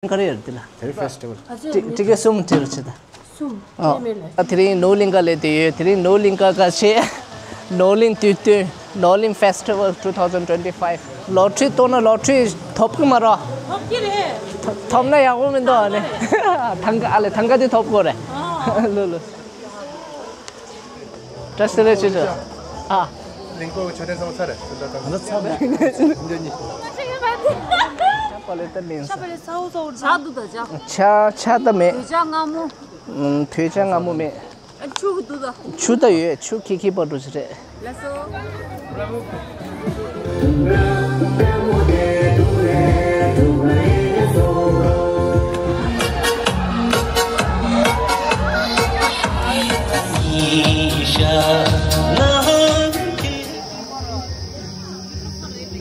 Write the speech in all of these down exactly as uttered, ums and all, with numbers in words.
ག་རེ་ཡོད་དེ་ལ། དེ་རིང་ཕེ་སི་ཊི་ཝལ། ཊི་ཊི་ཀེ་ཊི་གསུམ་སྤྲད་རོགས་བྱེད་ད། གསུམ། ཨ། དེ་མེད་ལ། ད་དེ་རིང་ནོར་གླིང་ཀ་ལ་དེ་ཡོད། དེ་རིང་ནོར་གླིང་ཀ་ག་ཆེ། ནོར་གླིང་དུས་སྟོན། ནོར་གླིང་ཕེ་སི་ཊི་ཝལ་two thousand twenty five། ལོ་ཊི་རི་གཏོང་ན་ལོ་ཊི་རི་ཐོབ་གི་མ་རེད། ཐོབ་ཀྱི་རེད། ཐོབ་ན་ཡག་པོ་མི་འདུག་ཨ་ནི། ཐང་ག་ཨ་ལེ་ཐང་ག་དེ་ཐོབ་དགོས་རེད། ཨ། ལོ་ལོ། བཀྲ་ཤིས་བདེ་ལེགས་ཆོས་སྒྲོན། ཨ། གླིང་སྐོར་གྱི་ཆོས་ལྡན་ཚང་མ་ཚར་རེད། ད་ཚང་མ་འདི་གཉིས། ཆ་པ་ལེ་ད་ལེན་ས། ཆ་པ་ལེ་ཚ་བོ་ཚ་བོ་ཇ་འདུག་ད་ཇ། ཇ་ཇ་ད་མེད། བོད་ཇ་མངར་མོ། ཨུམ། བོད་ཇ་མངར་མོ་མེད། ཨ་ཆུ་གི་འདུག་ད། ཆུ་ད་ཡོད། ཆུ་ཁྱི་ཁྱི་པ་འགྲོ་ཞིག་རེད། ལགས་སོ།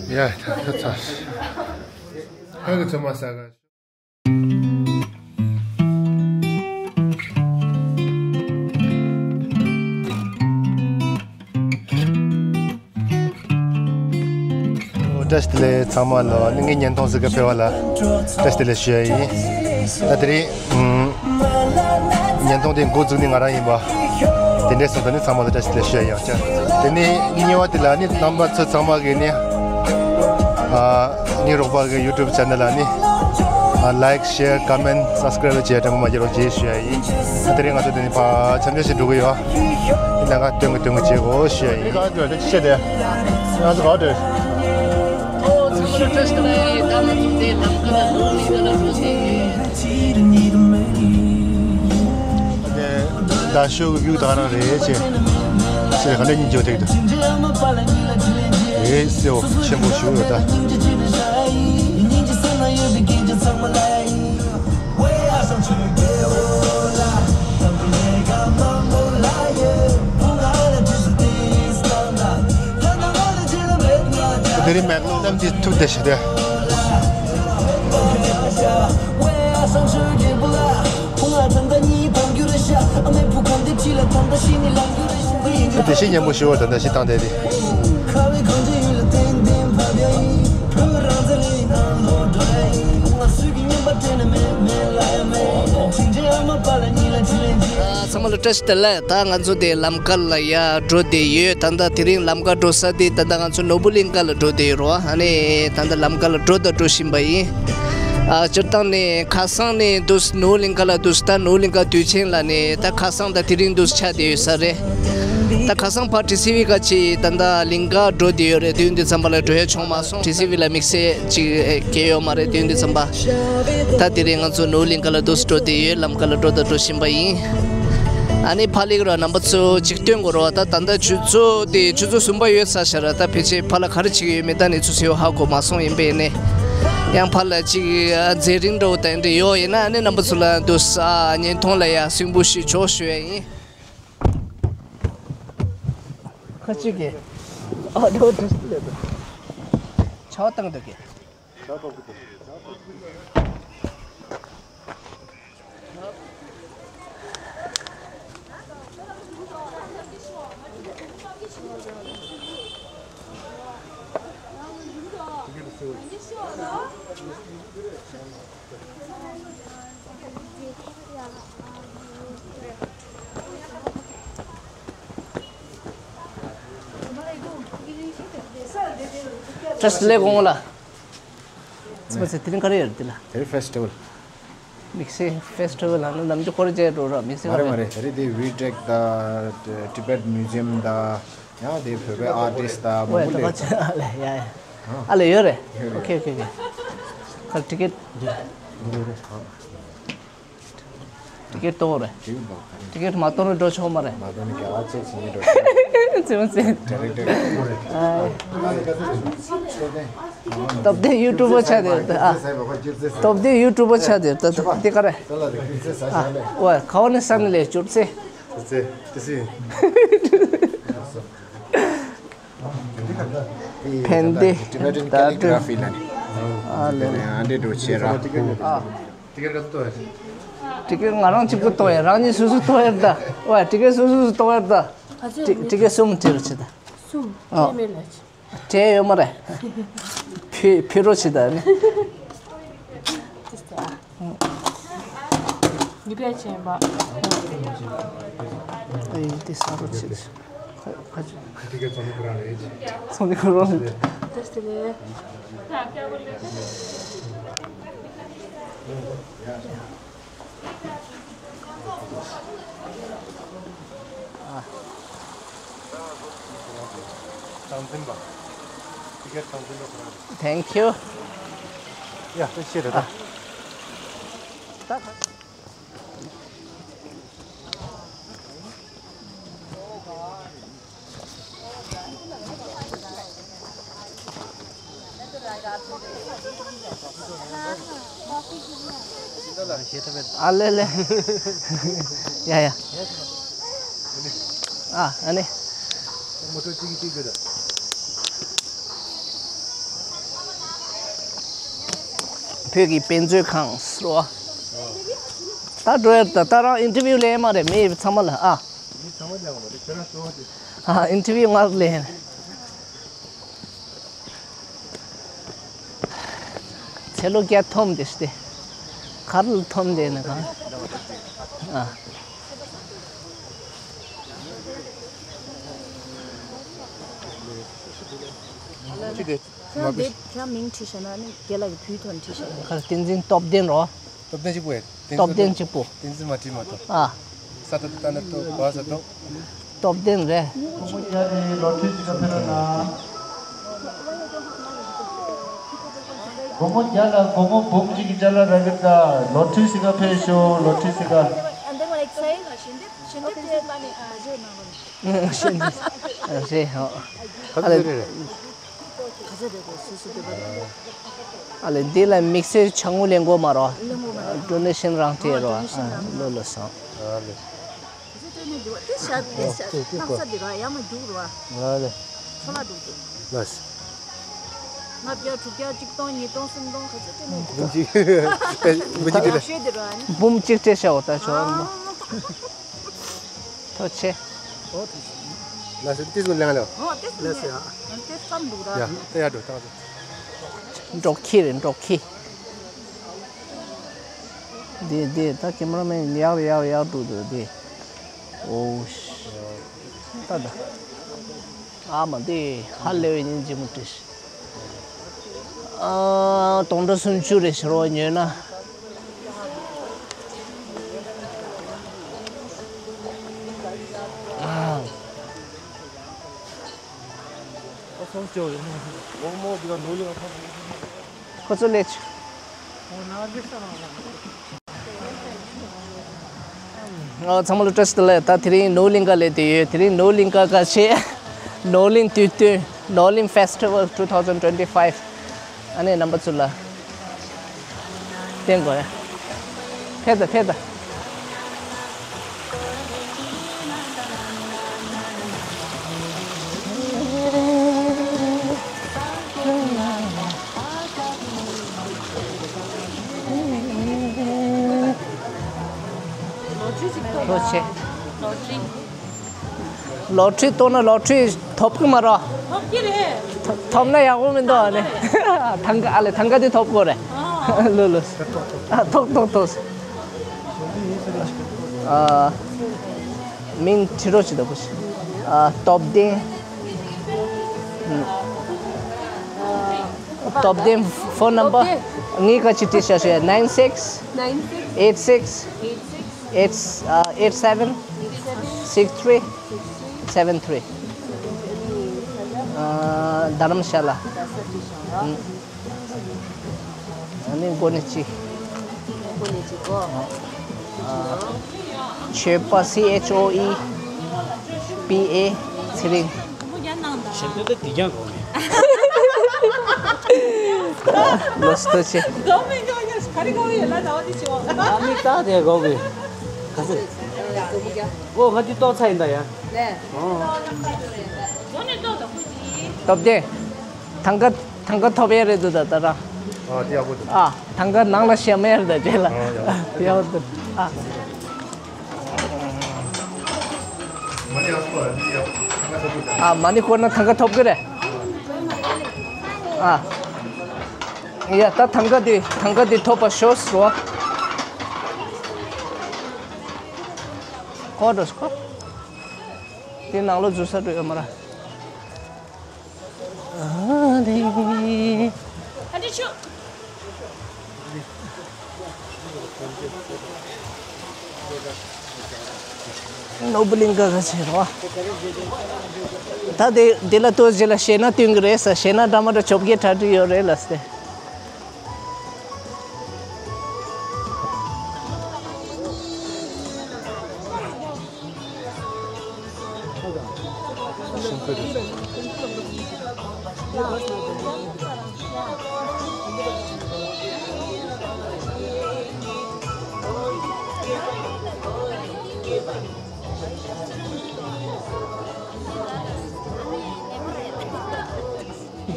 ཡ་ད་ད་ཚ། ཧ་གི་ཚོད་མ་ཟ་ག་བཀྲ་ཤིས་བདེ་ལེགས་ཚང་མ་ལ། ནི་ངའི་བརྙན་ཐུང་གཟིགས་ག་ཕེབས་པ་ལ་བཀྲ་ཤིས་བདེ་ལེགས་ཞུ་ཡ་ཡིན། ད་དེ་རིང་ཨུམ། བརྙན་ཐུང་དེ་འགོ་འཛུགས་ནི་ང་རང་ཡིན་པ། དེ་འདྲས་སོང་ཙང་ནི་ཚང་མ་ལ་བཀྲ་ཤིས་བདེ་ལེགས་ཞུ་ཡ་ཡིན། དེ་ནི་གཉིས་པ་དེ་ལ་ནི་རྣམ་པ་ཚོ་ཚང་མ་གིས་ནི་ཨ་ངའི་རོགས་པ་གི་ཡུ་ཊུབ་ཆེ་ནལ་ལ་ནི་ཨ་ལའིཀ་ཤེར་ཀོ་མེན་སབ་སི་ཀ་རེབ་བྱས་དྲན་པ་མ་བརྗེད་རོགས་བྱེད་ཞུ་ཡ་ཡིན། ཨ་དེ་རིང་ང་ཚོ་དེ་ནི་ཕར་འཆམ་འཆམ་ཞིག་འགྲོ་གི་ཡོད། ཡིན་ན་ང་སྟོན་གི་སྟོན་གི་བྱེད་དགོས་ཞུ་ཡ་ཡིན། ག་འགྲོ་དེ་ཅི་བྱེད་དེ། ང་ཚོ་ག་འགྲོ། ཨོ་ཚང་མ་ལ་བཀྲ་ཤིས་བདེ་ལེགས། ད་ང་ཚོ་དེ་ལམ་ཁ་ལ་ནོར་གླིང་ཀ་ལ་འགྲོ་བསྡད་ཡོད། ད་ཤོག་གི་བིའུ་ད་རང་རེད་ཅེ། ཅེ་ག་ལེ་སྙིང་རྗེ་བོ་དེ་གི་འདུག་ཨེ་སེའོ་ཆེན་པོ་ཞུ་ཡོད་ད། དེ་རིང་མེག་ལོ་ལམ་གྱི་ཐུག་བསྡད་ཤག་དེ། དེ་བཞིན་སྙན་པོ་ཞུ་བར་ད་ལྟ་ཞིག་བཏང་བསྡད་དེ། ཚང་མ་ལ་བཀྲ་ཤིས་བདེ་ལེགས། ད་ང་ཚོ་དེ་ལམ་ཀ་ལ་ཡ་འགྲོ་བསྡད་ཡོད། ད་ལྟ་དེ་རིང་ལམ་ཀ་འགྲོ་ས་དེ་ད་ལྟ་ང་ཚོ་ནོར་བུ་གླིང་ཀ་ལ་འགྲོ་བསྡད་ཡོད་རེད་བ། ཨ་ནི་ད་ལྟ་ལམ་ཀ་ལ་འགྲོ་དང་འགྲོ་བཞིན་པ་ཡིན། ཨ་སྤྱིར་བཏང་ནས་ཁ་སང་ནས་འདུག་ནོར་བུ་གླིང་ཀ་ལ་འདུག་ད་ནོར་བུ་གླིང་ཀ་དུས་ཆེན་ལ་ནས་ད་ཁ་སང་དང་དེ་རིང་འདུག་ཆགས་བསྡད་ཡོད་ས་རེད། ད་ཁ་སང་ཕར་ཊི་སི་ཝི་ག་ཅིག་ད་ལྟ་གླིང་ག་འགྲོ་བསྡད་ཡོད་རེད། དུས་འདི་ཙམ་པ་ལ་འགྲོ་ཡ་བྱུང་མ་སོང་། ཊི་སི་ཝི་ལ་དམིགས་བསལ་ཅིག་སྐྱེལ་ཡོད་མ་རེད། དུས་འདི་ཙམ་པ། ད་དེ་རིང་ང་ཚོ་ནོར་བུ་གླིང་ཀ་ལ་འདུག་སེ་འགྲོ་བསྡད་ཡོད། ལམ་ཀ་ལ་འགྲོ་དང་འགྲོ་བཞིན་པ་ཡིན། ཨ་ནི་ཕར་སླེབས་རོགས། རྣམ་པ་ཚོ་ཅིག་སྟོན་དགོས་རེད་བ། ད་ད་ལྟ་ཆུ་ཚོད་དེ་ཆུ་ཚོད་གསུམ་པ་ཡོལ་ཚར་ཤག་ར། ད་ཕལ་ཆེར་ཕར་ལ་ག་རེ་བྱེད་ཀྱི་ཡོད་མེད་ད་ནི་ཚུར་ཚུར་ཧ་གོ་མ་སོང་། ཡིན་པས་ནས་ཡང་ཕར་ལ་ཅིག་ཨ་མཛད་རིམ་འདྲ་བོ་དེ་འདྲ་ཡོད་ཡིན་ན་ཨ་ནི་རྣམ་པ་ཚོ་ལ་འདུག་སེ་ཨ་བརྙན་ཐུང་ལ་ཡ་གསོན་པོ་ཞིག་བྱོས་ཞུ་ཡ་ཡིན། ཁ་ཅིག་གིས་ཨ་འགྲོ་འགྲོ་ཆ་བ་བཏང་འདུག་གི། བཀྲ་ཤིས་བདེ་ལེགས་དགོངས་ལ། ཚེ་དེ་རིང་ག་རེ་ཡོད་རེད་དེ་ལ། དེ་རིང་ཕེ་སི་ཊི་ཝལ། དམིགས་བསལ་ཕེ་སི་ཊི་ཝལ་ལ་ནི་ནམ་རྒྱུན་ཁོ་རེ་བྱས་འགྲོ་ར་དམིགས་བསལ་མ་རེད་མ་རེད། དེ་རིང་དེ་ཝི་ཊེག་དང་ཊི་བེཊ་མིའུ་ཛི་ཡམ་དང་ཡང་དེ་བོད་པའི་ཨར་ཊིསི་དང་མང་པོ་སླེབས། ཡ་ཡ། ཨ་ལེ་ཡོད་རེད། ཡོད་རེད། ཨོ་ཁེ་ཨོ་ཁེ་ཨོ་ཁེ། ཁ་ཊི་ཀེཊ། ཊི་ཀེཊ་གཏོང་རེད། ཊི་ཀེཊ་མ་གཏོང་རེད་འགྲོ་ཆོག་མ་རེད། མ་གཏོང་ནི་ག་བ་ཅེ་ཆི་ནི་འགྲོ་ཆོག་ཚེ་མ་ཚེ། ཌི་རེག་ཊར། སྟོབས་ལྡན་ཡུ་ཊུབ་པ་ཆགས་བསྡད་ཡོད་ད། ཨ། སྟོབས་ལྡན་ཡུ་ཊུབ་པ་ཆགས་བསྡད་ཡོད་ད། འདི་ག་རེད། ཨ། ཨོ་ག་བ་ནས་ས་ནས་ལས་བཅུར་ཚེ། ཚེ་ཚེ་ཚེ། ཕན་བདེ། ད་དུ། ཨ་ལེ། ཨ་འདྲེ་འགྲོ་ཆེ་ར། ཨ། ཊི་ཀེཊ་ང་རང་གཅིག་པུ་གཏོང་ཡ། རང་ཉིད་སོ་སོ་གཏོང་ཡ་ད། ཝེ། ཊི་ཀེཊ་སོ་སོ་སོ་གཏོང་ཡ་ད། ཊི་ཀེཊ་གསུམ་སྤྲད་རོགས་བྱེད་ད། གསུམ། ཨ། སྤྲད་མེད་ལ། སྤྲད་ཡོད་མ་རེད། ཕུལ་ཕུལ་རོགས་བྱེད་ད་ནི། ཉི་ཕད་ཆེན་པ། ཨེ་འདི་ས་རུ་ཆེ། ཁ་ཁ་ཅིག་ཚོང་ལས་ཁོ་རང་རེད། ཏེ་སྟེ་ལེ། Thank you. Yeah, appreciate it. ཨ་ལེ་ལེ། ཡ་ཡ། ཨ་ཨ་ནི། བོད་ཀྱི་དཔེ་མཛོད་ཁང་སོ། ད་འགྲོ་ཡ་ད་ད་རང་ཨིན་ཊར་བིའུ་ལེན་མ་རེད་མི་ཚང་མ་ལ་ཨ། ཨ་ཨིན་ཊར་བིའུ་ང་ལེན། ཚེ་ལོ་བརྒྱ་ཐོམ་དེ་སྟེ། གར་ལ་ཐོམ་དེ་ནི་གང་། ཨ། ཁྱོད་དེ་ཁྱོད་མིང་བྲིས་བཞག་ན་ནི་རྒན་ལགས་ཀྱི་བུའི་ཐོག་ནས་བྲིས་བཞག་ན། ཁར་བསྟན་འཛིན་སྟོབས་ལྡན་རོ། སྟོབས་ལྡན་གཅིག་པུ་ཡ། བསྟན་འཛིན་སྟོབས་ལྡན་གཅིག་པུ། བསྟན་འཛིན་མ་བྲིས་མ་གཏོགས། ཨ། ས་ཏོ་ཏ་ན་ཏོ་བ་ས་ཏོ། སྟོབས་ལྡན་རེད། བུ་མོ་རྒྱ་ལ་ལོ་ཊི་ཅིག་ག་ཕེབས་རོགས་གནང་། བུ་མོ་རྒྱ་ལ་བུ་མོ་འབུམ་གཅིག་གི་ཅ་ལག་རག་གི་ད་ལོ་ཊི་ཅིག་ག་ཕེབས་ཤོག་ལོ་ཊི་ཅིག་ག་རེད་ཧོ། ཨ་ལེ། འདི་ལ་དམིགས་བསལ་ཆང་ངུ་ལེན་དགོས་མ་རོ། ཌོ་ནེ་ཤན་རང་སྤྲད་རོ། ལོ་ལོ་སོང་། ཨ་ལེ། ལྔ་བརྒྱ་དྲུག་བརྒྱ་གཅིག་སྟོང་ཉིས་སྟོང་གསུམ་སྟོང་ག་ཚོད་སྤྲད་ནས་འདུག་འབུམ་གཅིག་འབུམ་གཅིག་སྤྲད་ལ། འབུམ་གཅིག་སྤྲད་ཤག་འོ་ད་ཆོག་རེད་མ། ཐུགས་རྗེ་ཆེ། ལགས་སོ། ཏིས་ཀུན་ལེན་ལོ། ཨོ་ཏིས་ཀུན་ལེན། ཏིས་ཀམ་འདུག་ར། ཡ་ཏེ་ཡ་འགྲོ་ཏང་། འབྲོག་ཁྱི་རེད་འབྲོག་ཁྱི། འདི་འདི་ད་ཀེ་མ་ར་མེན་ཡག་རེད་ཡག་རེད་ཡག་འདུག་འདུག་འདི། ཨོ་ཤི། ད་ད། ཨ་མ་འདི་ཧ་ལས་པའི་སྙིང་རྗེ་མོ་བྲིས། ཨ། སྟོང་ཕྲག་སུམ་ཅུ་རེ་ཕྱིར་བ་ཉོས་ན། ཨ། ཁོ་ཚོ་ལས་ཆུ། ཨ། ཚང་མ་ལ་བཀྲ་ཤིས་བདེ་ལེགས། ད་དེ་རིང་ནོར་གླིང་ཀ་ལས་དེ་ཡོད། དེ་རིང་ནོར་གླིང་ཀ་ག་ཆེ། ནོར་གླིང་དུས་སྟོན། ནོར་གླིང་ཕེ་སི་ཊི་ཝལ་two thousand twenty five། ཨ་ནེ་རྣམ་པ་ཚོ་ལ་བསྟན་དགོས། ཕེབས་དང་ཕེབས་དང་། ལོ་ཆེ། ལོ་ཊི་རི་གཏོང་ན་ལོ་ཊི་རི་ཐོབ་ཀྱི་མ་རེད། ཐོབ་ཀྱི་རེད། ཐོབ་ཐོབ་ན་ཡག་པོ་མི་འདུག་ཨ་ནི། ཐང་ག་ཨ་ལེ་ཐང་ག་དེ་ཐོབ་དགོས་རེད། ལོ་ལོ། ཐོབ་ཐོབ་ཐོབ། མིང་བྲིས་རོགས་བྱེད་དང་པོ་ཞིག་སྟོབས་ལྡན། སྟོབས་ལྡན། ཕོན་ནམ་པར་ངས་ག་ཅི་བྲིས་བཞག་ཞུ། nine six eight six eight seven six three seven three། རྡ་རམ་ཤ་ལ། ཨ་ནི་མགོ་ནས་གཅིག་མགོ་ནས་གཅིག་གོ། ཆོས་པ། C H O E P A། ཚེ་རིང་། ཞེ་འདོད་ད་དེ་རྐྱང་གོ་མེད། ལོ་སྟོ་ཆེ། གོ་མེད་གོ་ཡ་ག་རེ་གོ་ཡ་ལ་ཟ་བ་དེ་ཆེ་བ། ཨ་མི་ད་དེ་གོ་གི། ག་ཚོད། ཨོ་ང་དེ་ཏོག་ཚ་ཡིན་ད་ཡ། ལས། ཨོ། སྟོབས་ལྡན། ཐང་ག་ཐང་ག་ཐོབ་ཡས་རེད་འདུག་ད་ད་རང་། ཨ་དེ་ཡག་པོ་འདུག་ཨ་ཐང་ག་ནང་ལ་བཤད་མ་ཡས་རེད་ད་རྗེས་ལ། ཨ་ཡག་པོ་འདུག་ཨ། ཨ་མ་ཎི་བསྐོར་ན་ཐང་ག་ཐོབ་ཀྱི་རེད། ཨ། ཡ་ད་ཐང་ག་དེ་ཐང་ག་དེ་ཐོབ་པ་ཤོག་ཟེར་བ། ཁོ་འགྲོ་ཁོ། དེ་ནང་ལོགས་འཛུལ་ས་འགྲོ་ཡོད་མ་ར། ཨ་ནི། ནོ་བུ་ལིང་ག་ག་ཟེར་བ། ད་དེ་དེ་ལ་ལྟོས་རྗེས་ལ་ཞེ་ན་སྟོན་གི་རེད་ཟེར། ཞེ་ན་འདྲ་མ་འདྲ་བཅོ་བརྒྱད་གྲ་སྒྲིག་ཡོད་རེད་ལ་ཟེར།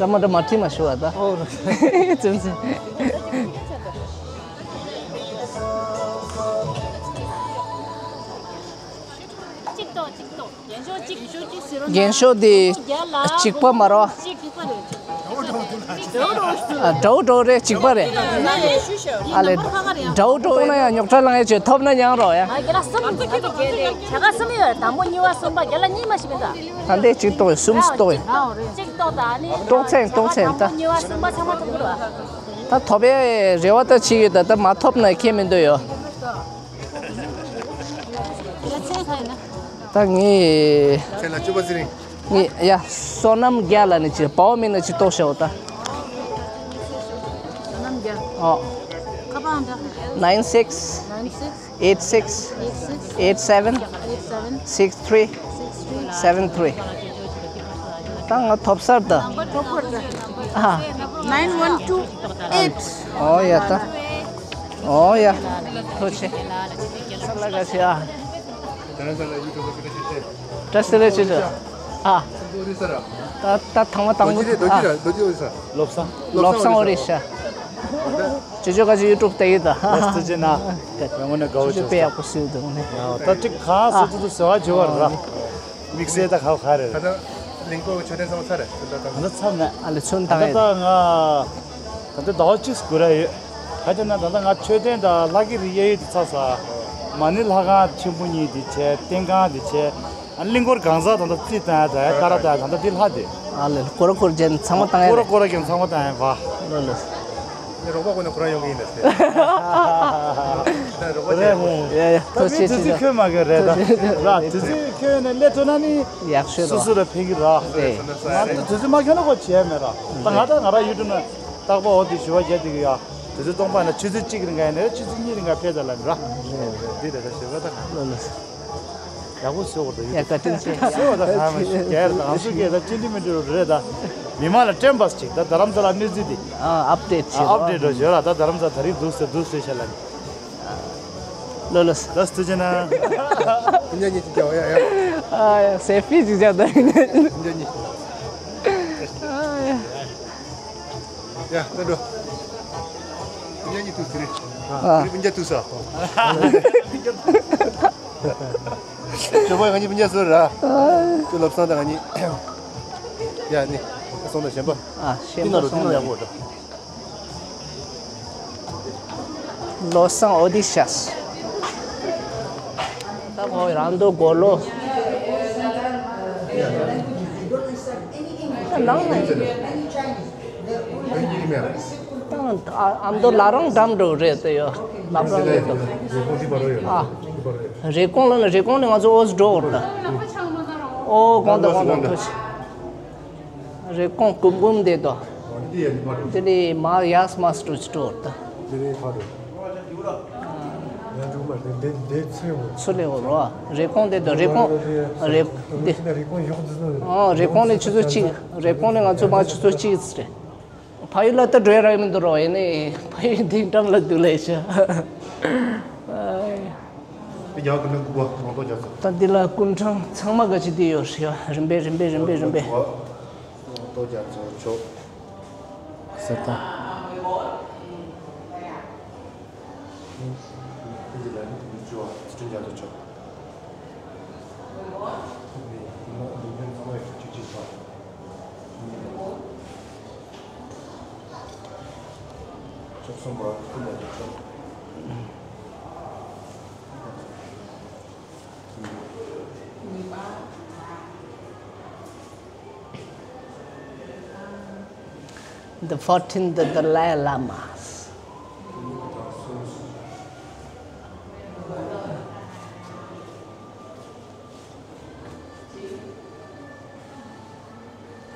འདྲ་མ་འདྲ་མ་ཁྲིད་མ་ཞུ་བ་ད། ཨོ། ཙམ་ཙམ། གཅིག་ཏོག་གཅིག་ཏོག་རྒྱན་ཤོག་གཅིག་རྒྱན་ཤོག་དེ་གཅིག་པ་མ་རེད། གཅིག་གཅིག་པ་རེད། ཨ། འདྲ་བོ་འདྲ་བོ་རེད། གཅིག་པ་རེད། ཨ་ལས། འདྲ་བོ་འདྲ་བོ་ན་ཡང་རྙོག་དྲ་ལངས་ཡ་ཆེ། ཐོབ་ན་ཉང་རོགས་ཡ། ཨ། རྒན་ལགས་གསུམ། རྒན་ལགས་གསུམ་ཡོད། དང་པོ་གཉིས་པ་གསུམ་པ། རྒན་ལགས་གཉིས་མ་ཞིག་མིན་ད། ད་འདི་གཅིག་ཏོག་ཡོད། གསུམ་ཏོག་ཡོད། གཅིག་ཏོག་ད་ནི། ཏོག་ཙམ་ཏོག་ཙམ་ད། དང་པོ་གཉིས་པ་གསུམ་པ་ཚང་མ་ཐོབ་ཀྱི་རེད་བ། ད་ཐོབ་ཡའི་རེ་བ་ད་བྱེད་ཡོད་ད། ད་མ་ཐོབ་ན་ཁྱད་མི་འདུག་ཡོ། ད་ངས། ཚེ་ལ་བཅུ་པ་ཚེ་རིང་། ངས་ཡ། བསོད་ནམས་རྒྱལ་ལ་ནི་ཅི། པའོ་མིན་ན་ཅི་ཏོག་ཤའོ་ད། བསོད་ནམས་རྒྱལ། ཨོ། ཁ་པར་འདྲ། nine six nine six eight six eight six eight seven eight seven six three six three seven three། ད་ང་ཐོབ་སར་ད། ཨ། nine one two eight། ཨོ་ཡ་ད། ཨོ་ཡ། ཐུགས་རྗེ་ཆེ། ས་ལ་ག་ཤི་ཨ། བཀྲ་ཤིས་བདེ་ལེགས་ཆེ་ཆེ། ཨ། ད་ད་ཐང་མ་དང་པོ། ཨ། བློ་བཟང་། བློ་བཟང་ཨོ་རི་ཤ། ཅོ་ཅོ་ག་ཅི་ཡུ་ཊུབ་ལྟ་ཡི་ད། ལགས་སོ། ཐུགས་རྗེ་ཆེ་གནང་། ཡང་ངོ་ནས་དགའ་བོ། ཅོ་ཅོ་བྱུང་། དཔེ་ཡག་པོ་བཟོས་འདུག་ནི། ཡང་ད་ཅིག་གང་སོ་ཅོ་ཅོ་ཟེར་བ་བྱེད་པ་ར། དམིགས་བསལ་ད་ཁ་ཁ་རེད། ད་ལྟ་གླིང་སྐོར་གྱི་མཆོད་རྟེན་ཚང་མ་ཚར་རེད། ད་ལྟ་མཚམས་ནས། ཨ་ལེ་ཚོན་ད་བཏང་ད་ཡ། ད་ང་ད་ལྟ་ཟླ་བ་གཅིག་སྒུག་ར་ཡོད། ག་ཅི་ན་ད་ལྟ་ང་མཆོད་རྟེན་དང་ལྷ་སྐྱིད་རི་གཡས་གཡོན་དེ་ཚར་ས། མ་ཎི་ལྷ་ཁང་ཆེན་པོ་གཉིས་དེ་བྱས། རྟེན་ཁང་དེ་བྱས། ཨ། གླིང་སྐོར་གང་ཟག་ད་ལྟ་རྩིས་བཏང་ཡ། ད་ཡ་ཀ་ར་ད་ཡ། ད་ལྟ་དེ་ལྷ་དེ། ཨ་ལེ། སྐོར་སྐོར་རྒྱན་ཚང་མ་བཏང་ཡ་སྐོར་རེད། སྐོར་རྒྱན་ཚང་མ་བཏང་ཡ་བ། ལོ་ལོ། ངས་རོགས་པ་ཁོ་ན་ཁོ་རང་ཡོང་གི་ཡིན་ན་ཟེར། ད་རོགས་པ་རེད། བྱས། ཡ་ཡ། ད་ཐུགས་རྗེ་ཆེ། དུས་ཚོད་ཁྱོད་མ་གི་རེད་ད། ར། དུས་ཚོད་ཁྱོད་ནས་སླེབས་ཐུབ་ན་ནི་ཡག་ཤོས་རེད། སོ་སོ་ལ་ཕན་གི་ར། རེད། ང་ཚོ་དུས་ཚོད་མ་ཁྱོད་ན་ཁོ་བྱས་མེད་ར། ད་ང་ད་ང་ར་ཡུལ་གྲུ་ན་རྟག་པར་འོ་དེ་ཞུ་བ་རྒྱག་དེ་གི་ཡ། དུས་ཚོད་སྟོང་པ་ན་ཆུ་ཚོད་གཅིག་རིང་ག་ཡིན་ན་ཆུ་ཚོད་གཉིས་རིང་ག་ཕེབས་ད་ལ་ནི་ར། འདི་རེད་ད་ཞེ་པོ་ད། ལོ་ལོ། ཡག་པོ་བཟོས་པ་དང་ཡུལ་ཡ་བཀའ་དྲིན་ཆེ། བཟོས་པ་དང་ཧ་མ་ཞིག་རྒྱལ་དང་ང་ཚོ་སྐད་དང་ཅི་འདྲི་མི་འདྲི་རེད་ད། མི་མང་ལ་སྤྲད་པ་ཞིག་ད་རྡ་རམ་ས་ལ་གནས་ཚུལ་འདི། ཨ། ཨབ་ཌེཊ་བྱེད་ཨབ་ཌེཊ་རོ་བྱོས་ར། ད་རྡ་རམ་ས་ད་རིང་འདུག་ཟེར་འདུག་ཟེར་བཤད་ལ་ནི། ལོ་ལོ། ལ་སྟུ་ཅེ་ན། ཉ་ཉི་ཅི་ཀྱང་ཡ་ཡ། ཨ་ཡ། སེ་ཕི་ཅི་ཅང་ད་ཡིན། ཉ་ཉི། ཨ་ཡ། ཡ་ད་འགྲོ། ཉ་ཉི་ཐུག་ཟེར། ཨ། ཉ་ཐུག་ས། ཅོ་པ་ང་གཉིས་སྤུན་ཀྱག་ཟེར་ར། ཅོ་ལབ་སང་ད་ང་གཉིས། ཡ་ནི། སོང་ད་གཞན་པ། ཨ། གཞན་པ་སོང་ན་ཡག་པོ་འདྲ། ལོ་སང་ཨོ་དི་ཤས། ད་ཁོ་རང་དུ་གོ་ལོ། ད་ནང་ནས། ཨ་མདོ་ལ་རང་འགྲམ་འགྲོ་རེད་དེ་ཡོ། ལབ་རང་རེད་དོ། ཨ། རེ་ཀོང་ལ་ནི་རེ་ཀོང་ནི་ང་ཚོ་ཨོ་ཟི་འགྲོ་བར་ད། ཨོ་གོང་དུ་གོང་དུ་ཐུག་ཆེ། རེ་ཀོང་ཀུམ་ཀུམ་དེ་དོ། དེ་ལས་མ་ཡག་མ་སྤྲོ་ཆེ་འགྲོ་བར་ད། ཚུར་ལེ་འོ་རོ། རེ་ཀོང་དེ་དོ་རེ་ཀོང་། རེ་དེ། ཨོ་རེ་ཀོང་ནི་ཆུ་ཚོད་གཅིག་རེ་ཀོང་ནི་ང་ཚོ་མ་ཆུ་ཚོད་གཅིག་རེད། ཕ་ཡུལ་ལ་ད་འགྲོ་ཡ་རག་མི་འདུག་རོ། ཡིན་ནའི་ཕ་ཡུལ་འདི་འགྲམ་ལ་འདུག་ལས་ཤ། ཨ་ཡ། དེ་རྒྱ་གར་ནས་སྐུ་པར་ངོ་ཐོག་རྒྱ་མཚོ། ད་འདི་ལ་སྐུ་འཕྲེང་ཚང་མ་ག་ཅི་འདི་ཡོད་ཤི་ཡ། རིམ་པས་རིམ་པས་རིམ་པས་རིམ་པས། ངོ་ཐོག་རྒྱ་མཚོ་མཆོག་ཟེར་ད། ཨིན་ཇི་ལ་ནི་ཨིན་ཇི་བ་ཚུལ་ཁྲིམས་རྒྱ་མཚོ་མཆོག། ཕྱོགས་གསུམ་པ་ཀུན་ལ་འཇུག་ཤོག། The fourteenth Dalai Lama.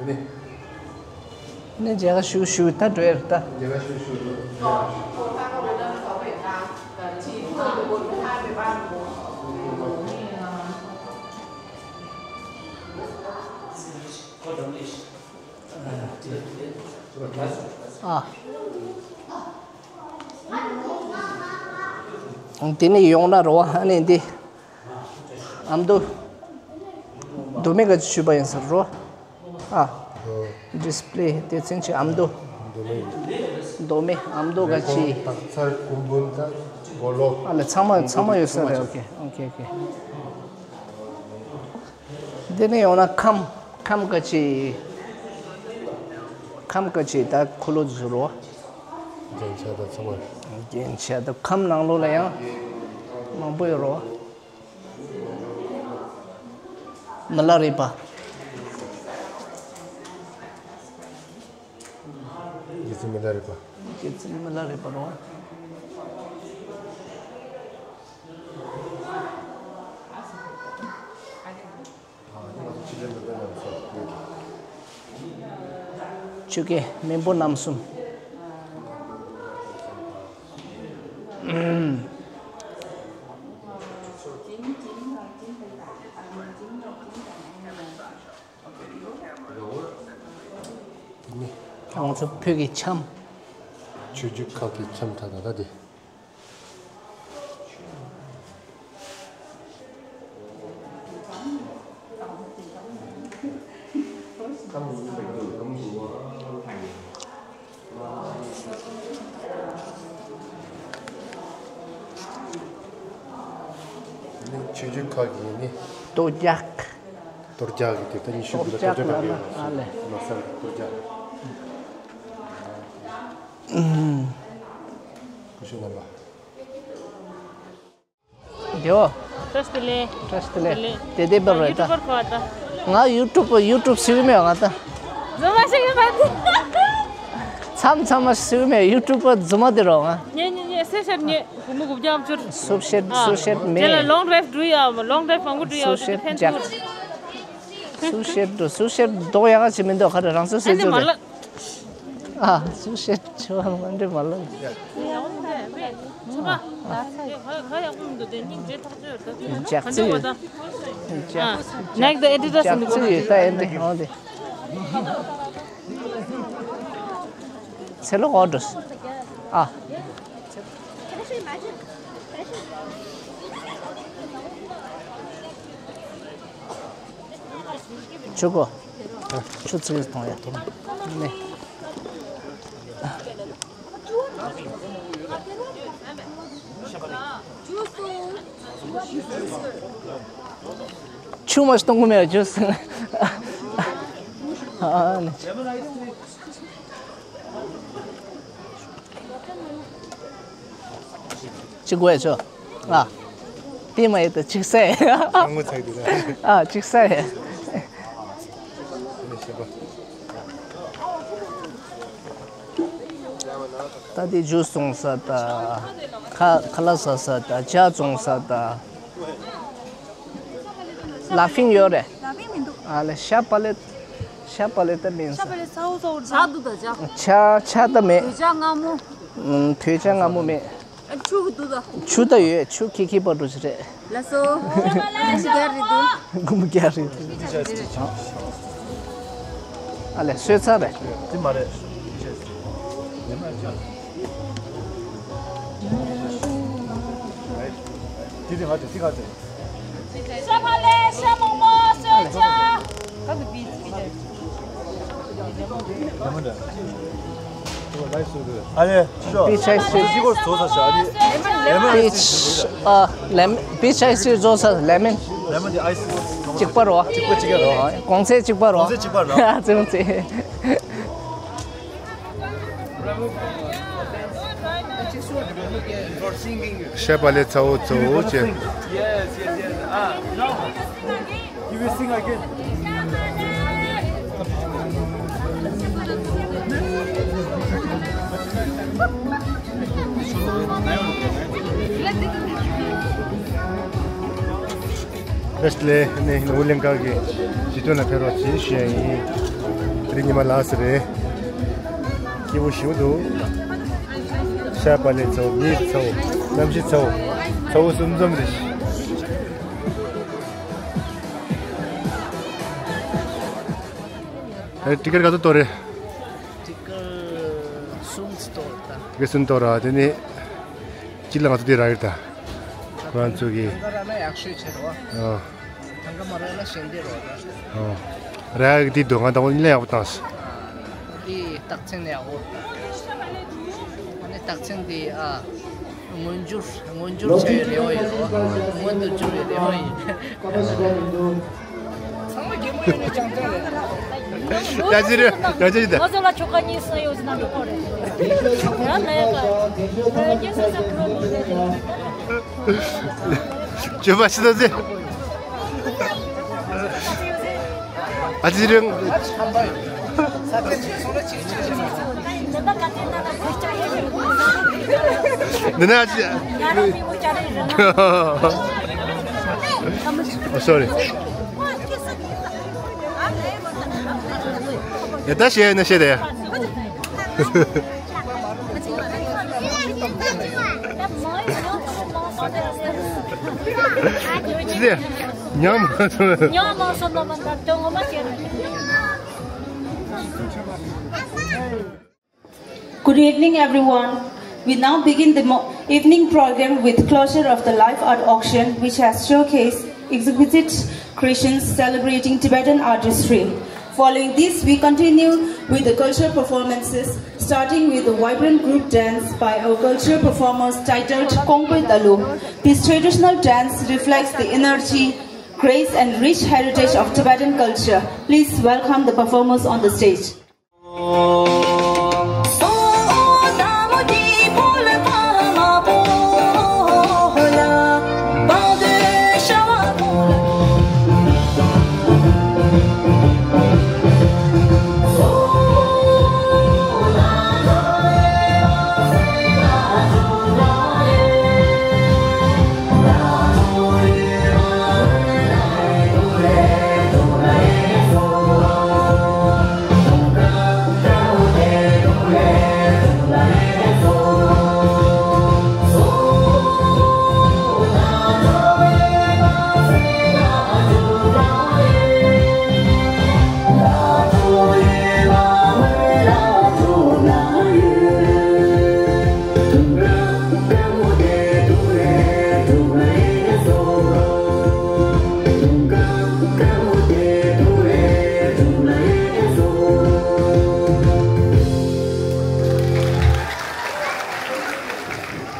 ནི། ནི་མཇལ་ཁ་ཞུ་ཞུ་ད་འགྲོ་ཡ་རེད་ད། མཇལ་ཁ་ཞུ་ཞུ་འགྲོ། ཨ། དེ་ནས་ཡོང་ན་རོ་ཨ་ནི་འདི། ཨ་མདོ། མདོ་སྨད་ག་ཅི་ཞུས་པ་ཡིན་ཟེར་རོ། ཨ། ཌིས་པ་ལེ་སྡེ་ཚན་གྱི་ཨ་མདོ། མདོ་སྨད། མདོ་སྨད་ཨ་མདོ་ག་ཅི། དག་ཚར་ཀུམ་བུན་དང་སྒོ་ལོགས། ཨ་ལ་ཚང་མ་ཚང་མ་ཡོད་ས་རེད། ཨོ་ཁེ་ཨོ་ཁེ་ཨོ་ཁེ། འདི་ནས་ཡོང་ན་ཁམས། ཁམས་ག་ཅི། ཁམས་ག་ཅི་ད་ཁུ་ལོ་ཟུར་རོ། རྒྱན་ཆ་དང་ཚང་མ། རྒྱན་ཆ་དང་ཁམས་ནང་ལོགས་ལ་ཡང་མང་པོ་ཡོད་རོ། མི་ལ་རས་པ། རྒྱལ་བཙུན་མི་ལ་རས་པ། རྒྱལ་བཙུན་མི་ལ་རས་པ་རོ། ཆུ་སྐྱེས་སྨན་པོ་རྣམ་གསུམ། ང་ཚོ་བོད་ཀྱི་འཆམ། ཆོས་བརྒྱུད་ཁག་གི་འཆམ་ད་ད་ད་དེ། ཆོས་བརྒྱུད་ཁག་གི་ནི། གཏོར་རྒྱག་གཏོར་རྒྱག་གི་དེ་ལྟ་ཉི་ཤུ་གི་ལ་གཏོར་རྒྱག་ལ་ཨ་ལེ། མ་སར་གཏོར་རྒྱག་ཀུ་ཤུ་རྣམ་པ། དེའོ། བཀྲ་ཤིས་བདེ་ལེགས། བཀྲ་ཤིས་བདེ་ལེགས། བདེ་ལེགས། དེ་དེ་བར་རེད་ད། ཡུ་ཊུབ་པར་གོ་བ་ད། ང་ཡུ་ཊུབ་པར་ཡུ་ཊུབ་ཟེར་གི་མེད་ང་ད། རྫུན་མ་བཤད་གི་མ་འདུག་མཚམས་མཚམས་མ་ཟེར་གི་མེད་ཡུ་ཊུབ་པར་རྫུན་མ་དེ་རོ་ང་། ཉེ་ཉེ་ཉེ་སེ་ཤར་ཉེ་གུ་མུ་གུ་རྒྱབ་ཅུར། སུབ་ཤེད་ཨ། སུབ་ཤེད་མེད། ལོང་ཌ་རའིབ་འགྲོ་ཡ་ལོང་ཌ་རའིབ་མང་པོ་འགྲོ་ཡ་སུབ་ཤེད་ཕན་ཐོགས། སུབ་ཤེད་འགྲོ་སུབ་ཤེད་ལྡོག་ཡ་ག་ཅི་མི་འདུག་ཁ་རེ་རང་ཚོ་ཨ་ཟེར་ནི་ཚོ་མ་རེད། ལ། ཨ། སུ་ཤེད་ཆུ་བ་མ་འདྲེ་མ་ལ། ཇག་ཚི་ཡོད། ཇག་ཚི་ཡོད་ད་ཨེ་འདྲེ་ཧོང་དེ། ཚེ་ལོ་ཧོ་འགྲོ། ཨ། ཆུ་གོ། ཆུ་ཚིག་གཏོང་ཡ་དུ་ནི། ཆུ་མ་གཏོང་གི་མེད་ཆུ་ཟིན། ཨ་ནི། གཅིག་དགོས་ཆོ། ཨ། དེ་མ་ཡིན་ད་གཅིག་ཟས། ཨ་ངོ་ཚ་གི་འདུག་ཨ་གཅིག་ཟས། ད་དེ་ཇུས་འཐུང་ས་ད། ཁ་ཁ་ལག་ཟ་ས་ད་ཇ་འཐུང་ས་ད། ལ་ཕིང་ཡོད་རེད། ལ་ཕིང་མི་འདུག་ཨ་ལེ་ཤ་པ་ལེ། ཤ་པ་ལེ་ད་མིན་ས། ཤ་པ་ལེ་ཚ་བོ་ཚ་བོ་ཇ་འདུག་ད་ཇ། ཆ་ཆ་ད་མེད། དོས་ཇ་མངར་མོ། ཨུམ། དོས་ཇ་མངར་མོ་མེད། ཨ་ཆུ་གི་འདུག་ད། ཆུ་ད་ཡོད་ཆུ་ཁྱི་ཁྱི་པ་འགྲོ་ཆུ་རེད། ལ་སོ། ཁུ་མོ་རྒྱ་རེད་འདུག་ཁུ་མོ་རྒྱ་རེད་འདུག་ཨ་ལེ་སོས་ཚར་རེད། དེ་མ་རེད། དེ་དེ་ང་དེ་དེ་ག་དེ། ཤ་ཕ་ལེ་ཤ་མོག་མོག་སོས་ཇ། ཨ་ལེ། ཕི་ཆ་ཨའི་སི་ཀྲིམ། ལེ་མོན་ཨའི་སི་ཀྲིམ། ཕི་ཆ་ཨ་ལེ་མོན། ཕི་ཆ་ཨའི་སི་ཀྲིམ་བཟོ་ས་ལེ་མོན། ལེ་མོན་དེ་ཨའི་སི་ཀྲིམ། གཅིག་པ་རོ། གཅིག་པ་གཅིག་རོ། གོང་ཚད་གཅིག་པ་རོ། གོང་ཚད་གཅིག་པ་རོ། ཨ་ཙི་ཙི། ཤ་པ་ལེ་ཚ་བོ་ཚ་བོ་བྱས། Yes, yes, yes. Ah, no. You will sing again. བེ་སི་ལེ་ནས་ནོར་ཝེ་གླིང་ག་གི་སྤྱི་དོན་ལ་ཕེབས་རོགས་བྱེད་ཞུ་ཡ་ཡིན། དེ་རིང་ཉི་མ་ལགས་སེ་རེད། སྐྱིད་པོ་ཞེ་པོ་འདུག་ཤ་པ་ལེ་ཚོ། མིའི་ཚོ། གནམ་གཤིས་ཚོ། ཚོ་བོ་གསུམ་འཛོམས་རེད། ཨེ། ཊི་ཀེ་ཊི་ག་ཚོད་གཏོང་རེད། ཊི་ཀེ་ཊི་གསུམ་གཏོང་རེད་ད། ཊི་ཀེ་ཊི་གསུམ་གཏོང་ར། དེ་ནས་སྤྱི་ལ་ང་ཚོ་དེ་རག་ཡོད་ད། ཁོ་རང་ཚོ་གི། ད་ག་རག་ན་ཡག་ཤོས་བྱེད་རོགས། ཨོ། ད་ག་མ་རག་ན་ཞལ་འདེབས་རོགས་ད། ཨོ། རག་གི་དེ་འདུག་ང་ད་གོ་ལ་ཡག་པོ་བཏང་སོང་། དེ་རྟགས་མཚན་ཡག་པོ། ཨ་ནི་རྟགས་མཚན་དེ་ཨ། མངོན་འགྱུར། མངོན་འགྱུར་བྱ་བའི་རེ་བ་ཡོད་རོ། མངོན་དུ་འགྱུར་བའི་རེ་བ་ཡིན། ཚང་མ་རྒྱལ་མོ་ཡིན་ནས་ཀྱང་ཚང་རེད། ཡ་ཅི་རེད། ཡ་ཅི་རེད། ང་ཚོ་ལ་ཆོ་ག་གཉིས་སུ་ཡོད་ཟེར་ན་འགྲོ་གོ་རེད། ཡང་ན་ཡ་ག་རྒྱལ་སོ་སོ་ཁོ་རང་ལོ་རེད། ཅོ་པ་ཤི་ད་ཟེ། ཨ་ཙི་རིང་། འདི་ན་ཨ་ཙི། ཨོ། སོ་རི། ཡ་ད་བཤད་ན་བཤད་དེ། ཅི་ཟེར། ཉམས་མ་སོང་། ཉམས་མ་སོང་ན་མ་ད་དོན་ངོ་མ་བཤད་ན། Good evening, everyone. We now begin the mo- evening program with closure of the live art auction, which has showcased exquisite creations celebrating Tibetan artistry. Following this, we continue with the cultural performances, starting with the vibrant group dance by our cultural performers titled Kongpe Dalu. This traditional dance reflects the energy, grace, and rich heritage of Tibetan culture. Please welcome the performers on the stage.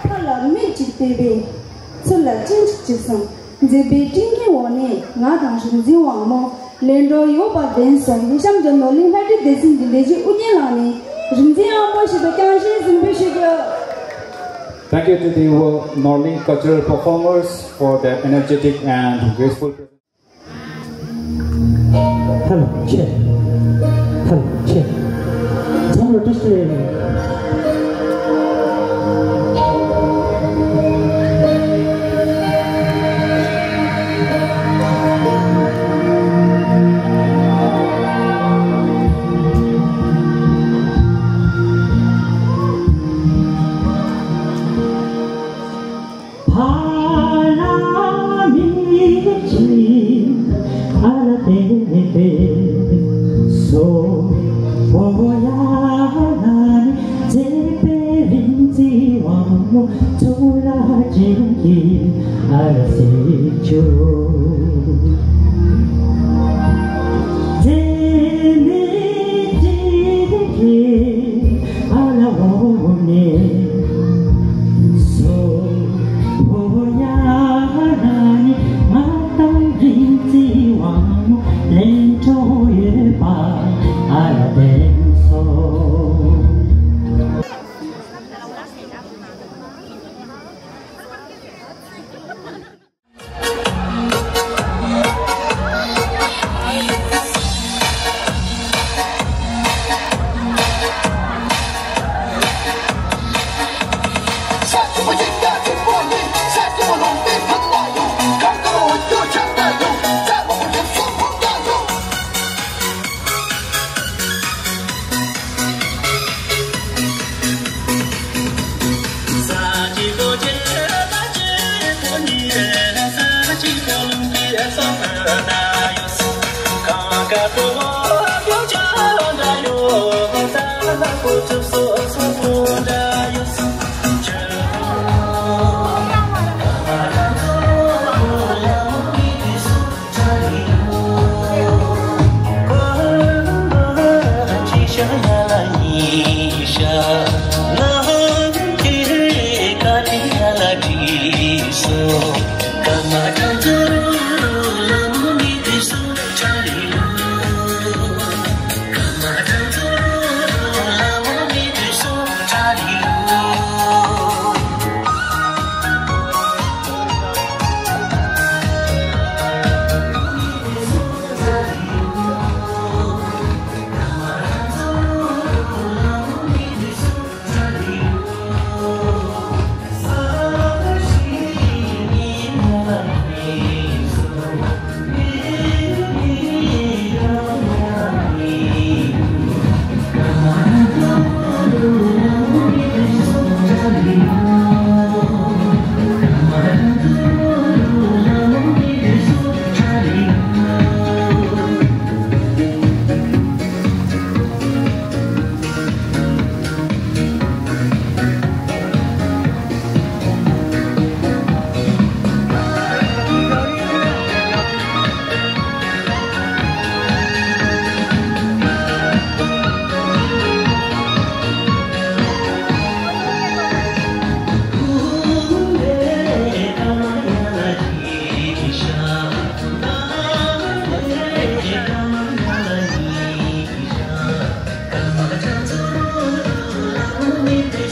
ཕར་ལ་མིག་ཅིག་བལྟས་པས། ཚུར་ལ་སྤྱན་ཅིག་གཟིགས་སོང་། མཛེས་པའི་སྤྲིན་གྱི་འོག་ནས་ང་དང་རིག་འཛིན་དབང་མོ་ལན་གྲོ་ཡོད་པར་ལྡན་སོང་། གཤམ་དུ་ནོར་གླིང་ལྷ་བྲིས་སྡེ་ཚན་གྱི་ལས་བྱེད་ཨུ་རྒྱན་ལགས་ནས་རིག་འཛིན་དབང་མོ་ཞིག་ཏུ་རྐྱང་བཞེས་གཟིགས་འབུལ་ཞུ་རྒྱུ། Thank you to the Norling cultural performers for their energetic and graceful presence. ཧན་ཆེ། ཧན་ཆེ། ཚང་མ་བཀྲ་ཤིས་བདེ་ལེགས།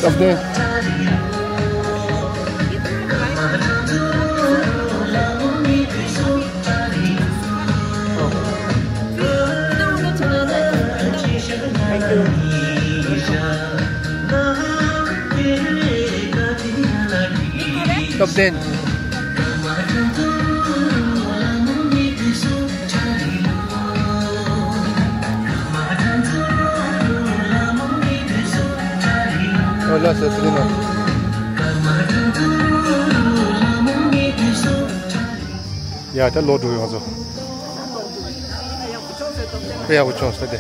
སྟབས་བདེ། སྟབས་བདེ། ཨོ་ལགས་སོ། ཚུལ་ཁྲིམས་ལགས། ཡ་ད་ལོག་འགྲོ་ཡོང་ཚོ། དཔེ་ཡག་པོ་བྱུང་སོང་དེ།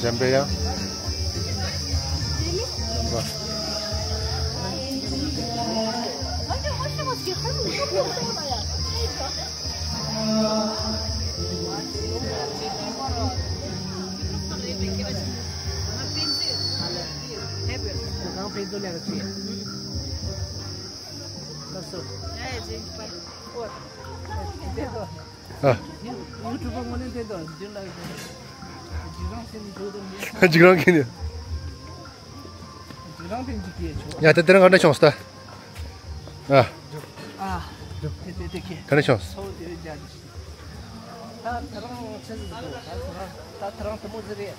འཇམ་པའི་དབྱངས། འཇམ་པ། ཨ། འཇིགས་རང་ཁྱེར་ནས། ཡ་ད་དེ་རིང་ག་འདྲ་བྱུང་སོང་ད། ཨ། ཨ། དེ་དེ་དེ་ཁྱེད། ག་འདྲ་བྱུང་སོང་། ད་ད་རང་ཆེ་ཟིག་འདུག་ད་ད་ད་རང་དེ་མོ་ཟིག་རེད།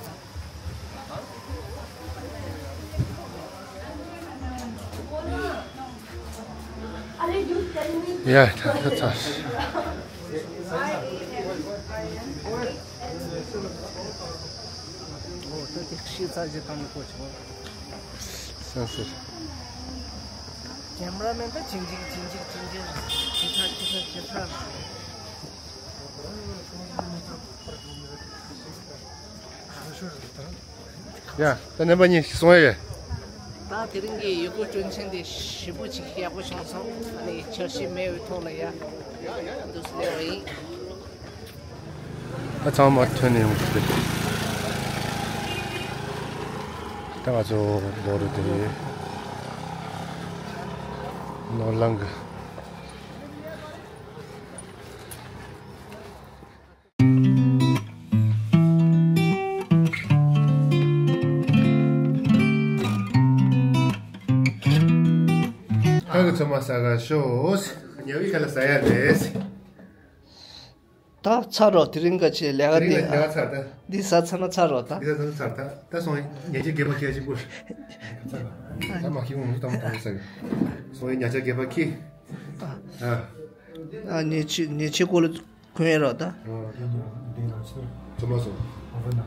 ཡ་ད་ད་ད། ཨོ་ད་དེ་ཤི་ཚ་ཞིག་བཏང་ནས་གོ་ཆོག་སང་ཟེར། ཀེམ་ར་མེན་ད་ཇིང་ཇིང་ཇིང་ཇིང་ཇིང་ཇིང་ཇི་ཁྲ་ཇི་ཁྲ་ཇི་ཁྲ། ཡ་ད་ནམ་པ་གཉིས་སོང་ཡ་ཡ། ད་དེ་རིང་གི་ཡུལ་སྐོར་སྤྲོ་འཆམ་དེ་ཞེ་པོ་ཅིག་ཡག་པོ་བྱུང་སོང་། ཨ་ནི་འཆར་གཞི་མེད་པའི་ཐོག་ལ་ཡ་འདུག་སེ་སླེབས་པ་ཡིན། ད་ཚང་མ་ཐོན་ནས་ཡོང་གི་རེད། ད་ང་ཚོ་ལོ་རུ་དེ་ནོར་ལང་གི། ཧ་གི་ཚོད་མ་ཟ་ག་ཤོག་ཉལ་བའི་ཁ་ལ་ཟ་ཡ་རེད། ད་ཚར་རོ། དེ་རིང་ག་ཆེ་ལས་ཀ་དེ་རིང་ལ་ལས་ཀ་ཚར་ད། འདི་ཟ་ཚར་ན་ཚར་རོ་ད། འདི་ཟ་ཚར་ན་ཚར་ད། ད་སོང་ཉལ་ཆས་སྒལ་པ་ཁྱེར་གཅིག་པུ། ད་མ་ཁྱེར་འོང་དུས་དམ་དུ་ཟ་གི། སོང་ཉལ་ཆས་སྒལ་པ་ཁྱེར། ཨ། ཨ། ཉལ་ཆས་ཉལ་ཆས་སྐོར་ལ་གོན་ཡ་རོ་ད། ཨ། ཚོ་མ་སོང་།